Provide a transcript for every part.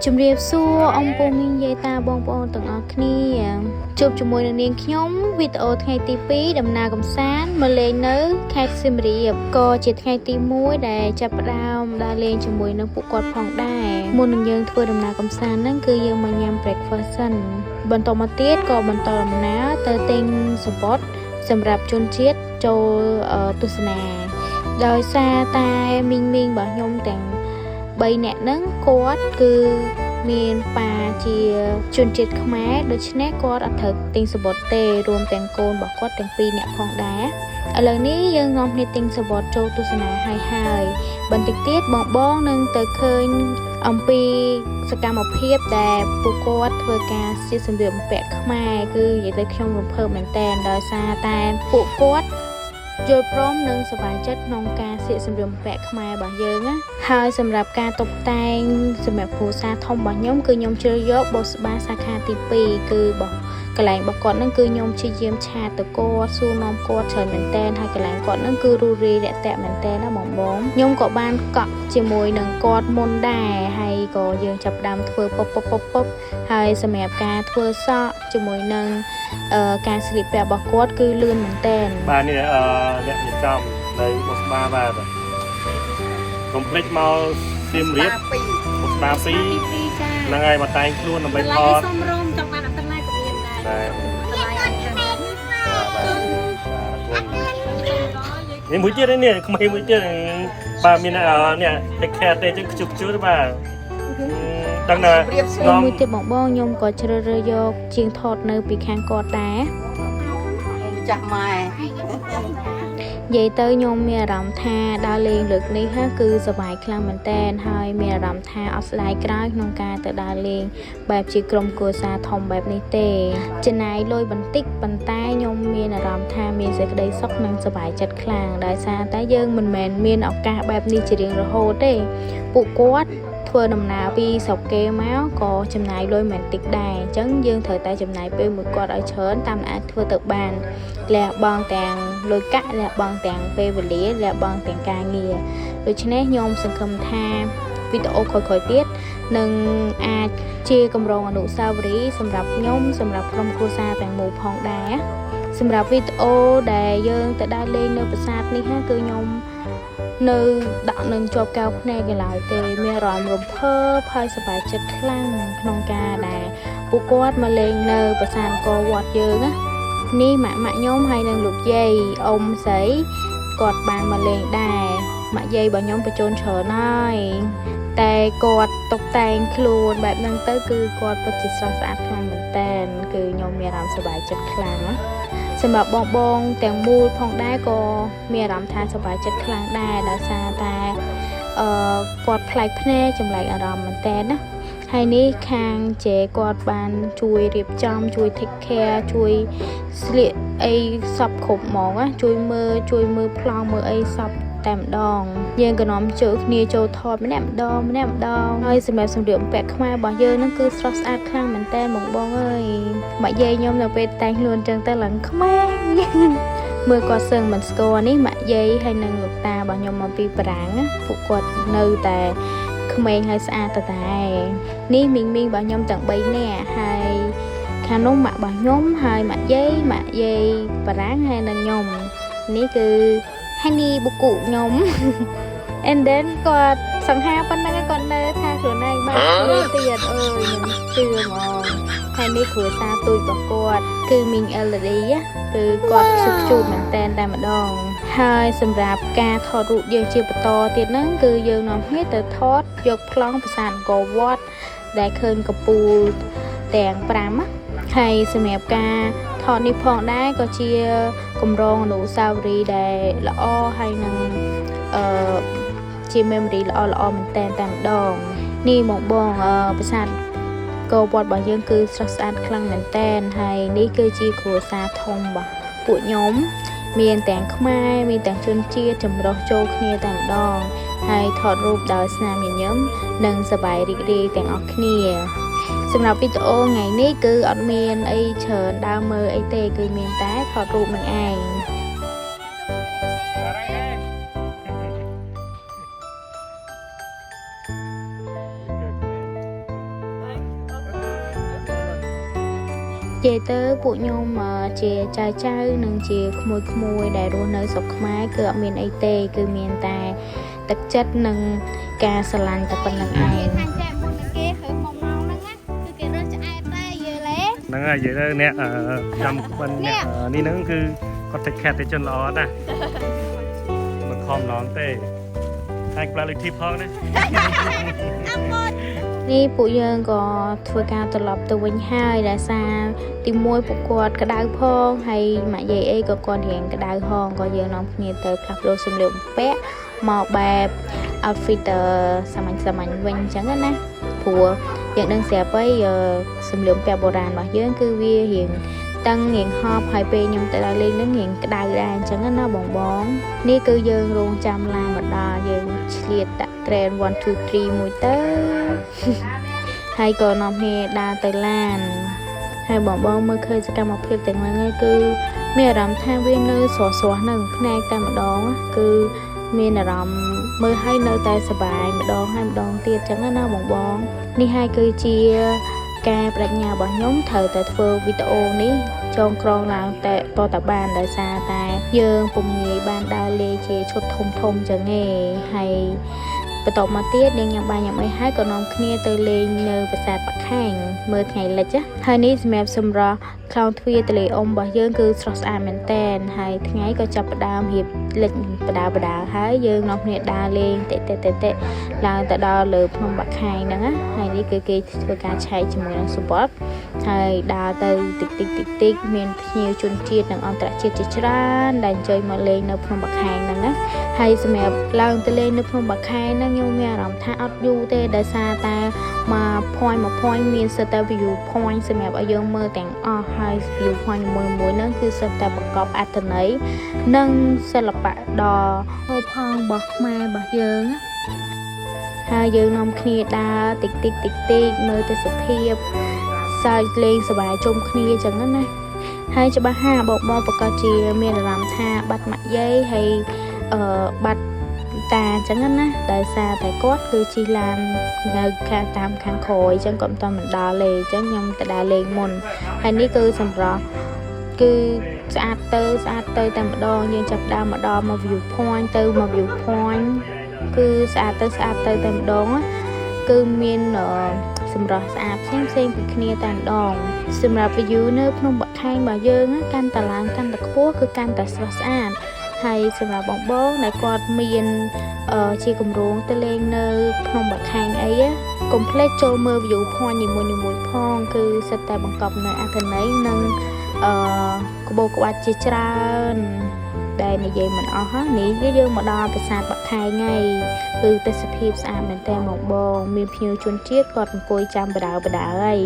ជំរាបសួរអំពូមីងយាយតាបងប្អូនទាំងអស់គ្នាជួបជាមួយនឹងនាងខ្ញុំវីដេអូថ្ងៃទី2ដំណើរកម្សាន្តមកលេងនៅខេត្តសៀមរាបក៏ជាថ្ងៃទី1ដែលចាប់ផ្ដើមដើរលេងជាមួយនឹងពួកគាត់ផងដែរមុននឹងយើងធ្វើដំណើរកម្សាន្តហ្នឹងគឺយើងមកញ៉ាំ breakfast សិនបន្តមកទៀតក៏បន្តដំណើរទៅទិញសំបុត្រសម្រាប់ជនជាតិចូលទស្សនាដោយសារតែមីងមីងរបស់ខ្ញុំទាំង3នាក់ហ្នឹងគាត់គឺមានប៉ាជាជនជាតិខ្មែរដូច្នេះគាត់អត់ត្រូវទិញសំបុត្រទេរួមទាំងកូនរបស់គាត់ទាំងពីរនាក់ផងដែរឥឡូវនេះយើងនាំគ្នាទិញសំបុត្រចូលទស្សនាហើយហើយបន្តិចទៀតបងបងនឹងទៅឃើញអំពីសកម្មភាពដែលពួកគាត់ធ្វើការជាសម្លៀកបំពាក់ខ្មែរគឺនិយាយទៅខ្ញុំរំភើបមែនទែនដោយសារតែពួកគាត់យល់ព្រមនិងសប្បាយចិត្តក្នុងការស្លៀកសម្លៀកបំពាក់ខ្មែររបស់យើងណាហើយសម្រាប់ការតុបតែងសម្រាប់គ្រួសារធំរបស់ខ្ញុំគឺខ្ញុំជ្រើសយកបុស្បាសាខាទី2គឺរបស់កន្លែងរបស់គាត់ហ្នឹងគឺខ្ញុំព្យាយាម chat ទៅគាត់សួរនាំគាត់ច្រើនមែនតែនហើយកន្លែងគាត់ហ្នឹងគឺរួសរាយរាក់ទាក់មែនតែនណាបងបងខ្ញុំក៏បានកក់ជាមួយនឹងគាត់មុនដែរហើយក៏យើងចាប់ផ្ដើមធ្វើពុបពុបពុបពុបហើយសម្រាប់ការធ្វើសក់ជាមួយនឹងការស្លៀកពាក់របស់គាត់គឺលឿនមែនតែន បាទនេះអ្នករៀបចំនៅបុស្បាបាទកុំភ្លេចមកសៀមរាប ពីរ បុស្បា ទី 2 2ចា ហ្នឹងហើយមកតែងខ្លួនដើម្បី តម្លៃ ថត សមរម្យចង់បានអត់តម្លៃក៏មានដែរ បាទ តម្លៃអត់ចឹង បាទបាទនេះមួយទៀតនេះក្មេងមួយទៀតបាទមានអ្នក take care ទេចឹងខ្ជុះខ្ជុះបាទដឹងថា រៀបសួរ ហើយមួយទៀតបងបងខ្ញុំក៏ជ្រើសរើសយកជាងថតនៅពីខាងគាត់ដែរ ម្ចាស់ម៉ែ និយាយទៅខ្ញុំមានអារម្មណ៍ថាដើរលេងលើកនេះហាគឺសប្បាយខ្លាំងមែនតែនហើយមានអារម្មណ៍ថាអត់ស្ដាយក្រោយក្នុងការទៅដើរលេងបែបជាក្រុមគ្រួសារធំបែបនេះទេចំណាយលុយបន្តិចប៉ុន្តែខ្ញុំមានអារម្មណ៍ថាមានសេចក្តីសុខនិងសប្បាយចិត្តខ្លាំងដោយសារតែយើងមិនមែនមានឱកាសបែបនេះជារៀងរហូតទេពួកគាត់ធ្វើដំណើរពីស្រុកគេមកក៏ចំណាយលុយមិនតិចដែរអញ្ចឹងយើងត្រូវតែចំណាយពេលមួយគាត់ឲ្យច្រើនតាមអាចធ្វើទៅបាន លះបង់ទាំងលុយកាក់លះបង់ទាំងពេលវេលាលះបង់ទាំងការងារដូច្នេះខ្ញុំសង្ឃឹមថាវីដេអូក្រោយៗទៀតនឹងអាចជាកម្រងអនុស្សាវរីយ៍សម្រាប់ខ្ញុំសម្រាប់ក្រុមគ្រួសារទាំងមូលផងដែរសម្រាប់វីដេអូដែលយើងទៅដើរលេងនៅប្រាសាទនេះហាគឺខ្ញុំនៅដាក់នឹងជាប់កែវភ្នែកកន្ឡើយទេមានអារម្មណ៍រំភើបហើយសប្បាយចិត្តខ្លាំងក្នុងការដែលពួកគាត់មកលេងនៅប្រាសាទអង្គរវត្តយើងណា នេះម៉ាក់ម៉ាក់ខ្ញុំហើយនឹងលោកយាយអ៊ំស្រីគាត់បានមកលេងដែរម៉ាក់យាយរបស់ខ្ញុំបញ្ជូនច្រើនហើយតែគាត់តុបតែងខ្លួនបែបហ្នឹងទៅគឺគាត់ពិតជាស្រស់ស្អាតខ្លាំងមែនតែនគឺខ្ញុំមានអារម្មណ៍សប្បាយចិត្តខ្លាំងណាសម្រាប់បងបងទាំងមូលផងដែរក៏មានអារម្មណ៍ថាសប្បាយចិត្តខ្លាំងដែរដោយសារតែគាត់ប្លែកភ្នែកចម្លែកអារម្មណ៍មែនតែនណាហើយនេះខាងជេគាត់បានជួយរៀបចំជួយ take care ជួយស្លៀកអីសពគ្រប់ហ្មងណាជួយមើលជួយមើលប្លង់មើលអីសពតែម្ដងយើងក៏នាំជើគ្នាចូលថតម្នាក់ម្ដងម្នាក់ម្ដងហើយសម្រាប់សម្លៀកបំពាក់ខ្មែររបស់យើងហ្នឹងគឺស្រស់ស្អាតខ្លាំងមែនតើបងបងអើយម៉ាក់យាយខ្ញុំនៅពេលតែងខ្លួនចឹងទៅឡើងក្មេង មើលគាត់សឹងមិនស្គាល់នេះម៉ាក់យាយហើយនឹងលោកតារបស់ខ្ញុំមកពីបារាំងណាពួកគាត់នៅតែក្មេងហើយស្អាតតតែនេះមីងមីងរបស់ខ្ញុំទាំង3នាក់ហើយខាងនោះម៉ាក់របស់ខ្ញុំហើយម៉ាក់យាយម៉ាក់យាយបារាំងហើយនឹងខ្ញុំនេះគឺហានីបុគុខ្ញុំ and then គាត់សង្ហាប៉ុណ្ណឹងឯងគាត់នៅថាខ្លួនឯងបានធ្វើទៀតអើយខ្ញុំជឿហ្មងហើយនេះគ្រួសារទូចរបស់គាត់គឺមីង LD ណាគឺគាត់ខ្ជុកខ្ជូតមែនតែនតែម្ដងហើយសម្រាប់ការថតរូបយើងជាបន្តទៀតហ្នឹងគឺយើងនាំគ្នាទៅថតយកប្លង់ប្រាសាទអង្គរវត្តដែលឃើញកំពូលទាំង5ណាហើយសម្រាប់ការថតនេះផងដែរក៏ជាកម្រងអនុស្សាវរីយ៍ដែលល្អហើយនឹងអឺជា memory ល្អល្អមែនតែនតែម្ដងនេះបងបងប្រាសាទអង្គរវត្តរបស់យើងគឺស្រស់ស្អាតខ្លាំងមែនតែនហើយនេះគឺជាគ្រួសារធំរបស់ពួកខ្ញុំមានទាំងខ្មែរមានទាំងជនជាតិចម្រុះចូលគ្នាតែម្ដងហើយថតរូបដោយស្នាមញញឹមនិងសប្បាយរីករាយទាំងអស់គ្នាសម្រាប់វីដេអូថ្ងៃនេះគឺអត់មានអីច្រើនដើមមើលអីទេគឺមានតែថតរូបនឹងឯង និយាយទៅពួកខ្ញុំជាចៅចៅនិងជាក្មួយក្មួយដែលរស់នៅស្រុកខ្មែរគឺអត់មានអីទេគឺមានតែទឹកចិត្តនិងការស្រឡាញ់តែប៉ុណ្្នឹងឯង ខាងចែមុននឹងគេហើមកមកហ្នឹងណាគឺគេរើសឆ្អែតដែរយល់ទេ ហ្នឹងហើយនិយាយទៅអ្នកចាំក្បិនអ្នកនេះហ្នឹងគឺគាត់ take care ទៅជនល្អណាស់មិនខំឡងទេហើយក្បាលលុយធីបផងណា នេះពួកយើងក៏ធ្វើការត្រឡប់ទៅវិញហើយដោយសារទីមួយពួកគាត់ក្តៅផងហើយម៉ាក់យាយអីក៏គាត់រៀងក្តៅហងក៏យើងនាំគ្នាទៅផ្លាស់ប្ដូរសម្លៀកបំពាក់មកបែប outfit សាមញ្ញសាមញ្ញវិញអញ្ចឹងណាព្រោះយើងដឹងស្រាប់ហើយសម្លៀកបំពាក់បុរាណរបស់យើងគឺវារៀងតឹងរៀងហប់ហើយពេលខ្ញុំទៅដល់លេងហ្នឹងរៀងក្តៅដែរអញ្ចឹងណាបងបងនេះគឺយើងរងចាំឡានមកដល់យើងឆ្លៀតដាក់ trend 1 2 3មួយទៅ ហើយក៏នាំគ្នាដើរទៅឡានហើយបងបងមើលឃើញសកម្មភាពទាំងហ្នឹងឯងគឺមានអារម្មណ៍ថាវានៅស្រស់ស្រស់នឹងភ្នែកតែម្ដងគឺមានអារម្មណ៍មើលឲ្យនៅតែសប្បាយម្ដងហើយម្ដងទៀតចឹងណាបងបងនេះហើយគឺជាការបដិញ្ញារបស់ខ្ញុំត្រូវតែធ្វើវីដេអូនេះចងក្រងឡើងតែតតបានដោយសារតែយើងពុំងាយបានដើរលេងជាឈុតធំធំចឹងឯងហើយ បន្ទាប់មកទៀតនាងញ៉ាំបាយញ៉ាំអីហើយក៏នាំគ្នាទៅលេងនៅប្រាសាទបាខែងមើលថ្ងៃលិចណាហើយនេះសម្រាប់សម្រស់ខ្លោងទ្វារទលេអ៊ំរបស់យើងគឺស្រស់ស្អាតមែនតែនហើយថ្ងៃក៏ចាប់ផ្ដើមរៀបលិចបដាបដាហើយយើងនាំគ្នាដើរលេងតិតិតិតិឡើងទៅដល់លើភ្នំបាខែងហ្នឹងណាហើយនេះគឺគេធ្វើការឆែកជាមួយនឹងសម្បត្តិហើយដើរទៅតិចតិចតិចតិចមានភ្ញៀវជនជាតិនិងអន្តរជាតិជាច្រើនដែលអញ្ជើញមកលេងនៅភ្នំបាខែងហ្នឹងណា ហើយសម្រាប់ឡើងទៅលេងនៅភ្នំបាខែហ្នឹងខ្ញុំមានអារម្មណ៍ថាអត់យូរទេដោយសារតែមួយ point មួយ point មានសិតតែ view point សម្រាប់ឲ្យយើងមើលទាំងអស់ហើយ view point មួយមួយហ្នឹងគឺសិតតែប្រកបអត្ថន័យនិងសិល្បៈដ៏ហូរផង់របស់ខ្មែររបស់យើងណាហើយយើងនាំគ្នាដើរតិចតិចតិចតិចមើលទេសភាពសើចលេងសប្បាយជុំគ្នាអញ្ចឹងណាហើយច្បាស់ហាបងបងប្រកាសជាមានអារម្មណ៍ថាបាត់ម៉ាក់យាយហើយ បាត់តាអញ្ចឹងណាដោយសារតែគាត់គឺជិះឡាននៅខាងតាមខាងក្រោយអញ្ចឹងគាត់មិនតមិនដល់ទេអញ្ចឹងខ្ញុំទៅដើរលេងមុនហើយនេះគឺសម្រស់គឺស្អាតទៅស្អាតទៅតែម្ដងយើងចាប់ដើមមកដល់មក view point ទៅមក view point គឺស្អាតទៅស្អាតទៅតែម្ដងណាគឺមានសម្រស់ស្អាតផ្សេងផ្សេងពីគ្នាតែម្ដងសម្រាប់ view នៅភ្នំបាខែងរបស់យើងណាកាន់តែឡើងកាន់តែខ្ពស់គឺកាន់តែស្រស់ស្អាត ហើយសម្រាប់បងបងដែលគាត់មានជាគម្រោងទៅលេងនៅភ្នំបាខែងអីណាកុំភ្លេចចូលមើល view point នីមួយៗផងគឺសិតតែបង្កប់នៅអត្ថន័យនិងអឺក្បូរក្បាច់ជាច្រើនដែលនិយាយមិនអស់ហ៎នេះគឺយើងមកដល់ប្រាសាទបាខែងហើយគឺទេសភាពស្អាតមែនតើបងបងមានភ្ញៀវជនជាតិគាត់អង្គុយចាំបដាបដាហើយ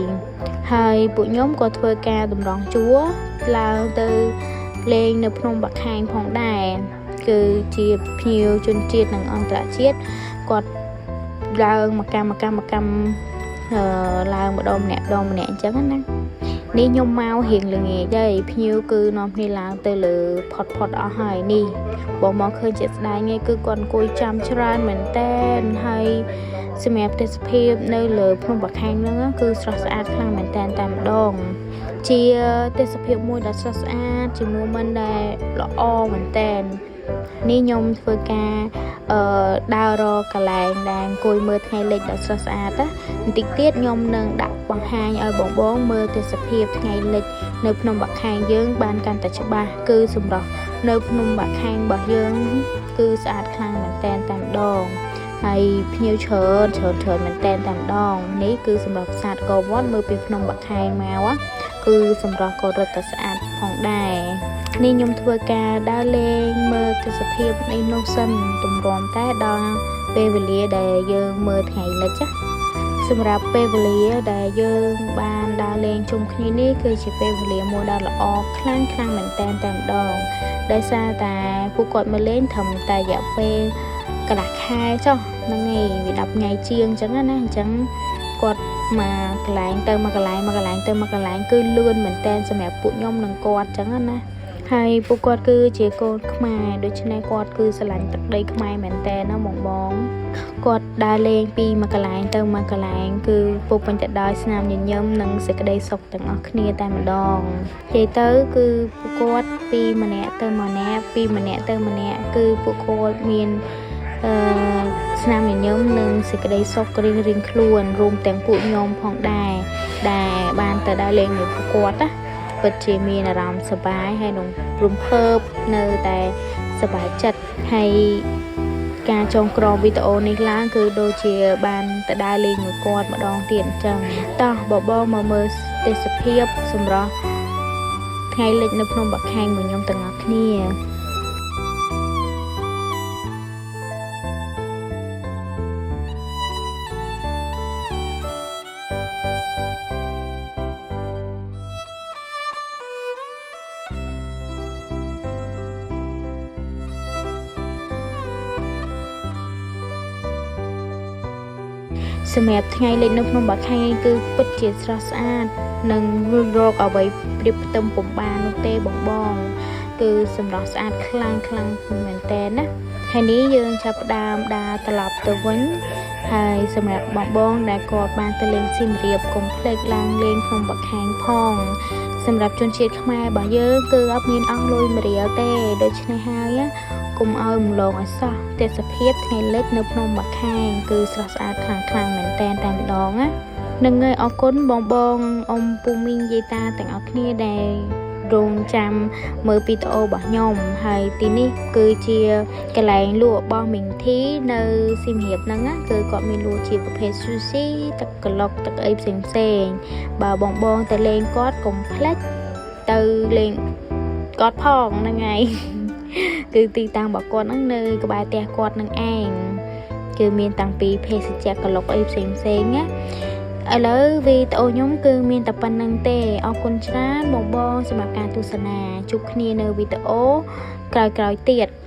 ហើយពួកខ្ញុំក៏ធ្វើការតម្រង់ជួរឡើងទៅ លេងនៅភ្នំបាខែងផងដែរគឺជាភ្ញៀវជនជាតិនិងអន្តរជាតិគាត់ឡើងមកកម្មកម្មកម្មឡើងម្ដងម្នាក់ម្ដងម្នាក់អញ្ចឹងណានេះខ្ញុំមករៀងល្ងាចហើយភ្ញៀវគឺនាំគ្នាឡើងទៅលើផុតផុតអស់ហើយនេះបងមកឃើញជាក់ស្ដែងឯងគឺគាត់អង្គុយចាំច្រើនមែនតែនហើយសម្រាប់ទេសភាពនៅលើភ្នំបាខែងហ្នឹងគឺស្រស់ស្អាតខ្លាំងមែនតែនតែម្ដង ជាទេសភាពមួយដ៏ស្រស់ស្អាតជា moment ដែលល្អមែនតែននេះខ្ញុំធ្វើការដើររកកន្លែងដែលអង្គុយមើលថ្ងៃលិចដ៏ស្រស់ស្អាតណាបន្តិចទៀតខ្ញុំនឹងដាក់បង្ហាញឲ្យបងបងមើលទេសភាពថ្ងៃលិចនៅភ្នំបាខែងយើងបានកាន់តែច្បាស់គឺសម្រស់នៅភ្នំបាខែងរបស់យើងគឺស្អាតខ្លាំងមែនតែនតែម្ដងហើយភ្ញៀវច្រើនច្រើនច្រើនមែនតែនតែម្ដងនេះគឺសម្រាប់ប្រាសាទអង្គរវត្តមើលពីភ្នំបាខែងមកណា គឺសម្រស់ក៏រឹតតែស្អាតផងដែរនេះខ្ញុំធ្វើការដើរលេងមើលទេសភាពនេះនោះសិនទម្រាំតែដល់ពេលវេលាដែលយើងមើលថ្ងៃលិចណាសម្រាប់ពេលវេលាដែលយើងបានដើរលេងជុំគ្នានេះគឺជាពេលវេលាមួយដ៏ល្អខ្លាំងខ្លាំងមែនតែនតែម្ដងដោយសារតែពួកគាត់មកលេងត្រឹមតែរយៈពេលកន្លះខែចុះហ្នឹងឯងវា10ថ្ងៃជាងអញ្ចឹងណាអញ្ចឹងគាត់មកកន្លែងទៅមកកន្លែងមកកន្លែងទៅមកកន្លែងគឺលឿនមែនតែនសម្រាប់ពួកខ្ញុំនិងគាត់អញ្ចឹងណាហ ហើយពួកគាត់គឺជាកូនខ្មែរដូច្នេះគាត់គឺស្រឡាញ់ទឹកដីខ្មែរមែនតើណាបងបងគាត់ដើរលេងពីមួយកន្លែងទៅមួយកន្លែងគឺពោរពេញទៅដោយស្នាមញញឹមនិងសេចក្តីសុខទាំងអស់គ្នាតែម្ដងនិយាយទៅគឺពួកគាត់ពីម្នាក់ទៅម្នាក់ពីម្នាក់ទៅម្នាក់គឺពួកគាត់មានអឺស្នាមញញឹមនិងសេចក្តីសុខរៀងរៀងខ្លួនរួមទាំងពួកខ្ញុំផងដែរដែលបានទៅដើរលេងមួយពួកគាត់ណាពិតជាមានអារម្មណ៍សប្បាយហើយនឹងរំភើបនៅតែសប្បាយចិត្តហើយការចងក្រងវីដេអូនេះឡើងគឺដូចជាបានទៅដើរលេងមួយគាត់ម្ដងទៀតអញ្ចឹងតោះបបងមកមើលទេសភាពសម្រស់ថ្ងៃលិចនៅភ្នំបាខែងមួយខ្ញុំទាំងអស់គ្នា សម្រាប់ថ្ងៃលិចនៅភ្នំបាខែងគឺពិតជាស្រស់ស្អាតនិងរកអ្វីប្រៀបផ្ទឹមពុំបាននោះទេបងបង គឺសម្រស់ស្អាតខ្លាំងខ្លាំងមែនតើណាហើយនេះយើងចាប់ផ្ដើមដើរត្រឡប់ទៅវិញហើយសម្រាប់បងបងដែលគាត់បានទៅលេងសៀមរាបកុំភ្លេចឡើងលេងភ្នំបាខែងផង សម្រាប់ជនជាតិខ្មែររបស់យើងគឺអត់មានអស់លុយមួយរៀលទេដូច្នេះហើយណាកុំឲ្យរំលងឲ្យសោះទេសភាពថ្ងៃលិចនៅភ្នំបាខែងគឺស្រស់ស្អាតខ្លាំងខ្លាំងមែនតែនតែម្ដងណានឹងហើយអរគុណបងបងអ៊ំពូមីងយាយតាទាំងអស់គ្នាដែលរងចាំមើលវីដេអូរបស់ខ្ញុំហើយទីនេះគឺជាកន្លែងលក់របស់មីងធីនៅសៀមរាបហ្នឹងណាគឺគាត់មានលក់ជាប្រភេទ sushi ទឹកក្លុកទឹកអីផ្សេងផ្សេងៗបើបងបងទៅលេងគាត់កុំភ្លេចទៅលេងគាត់ផងហ្នឹងហើយ គឺទីតាំងរបស់គាត់ហ្នឹងនៅក្បែរផ្ទះគាត់នឹងឯងគឺមានតាំងពីភេសជ្ជៈក្លុកអីផ្សេងផ្សេងៗណាឥឡូវវីដេអូខ្ញុំគឺមានតែប៉ុណ្្នឹងទេអរគុណច្រើនបងបងសម្រាប់ការទស្សនាជួបគ្នានៅវីដេអូក្រោយៗទៀត។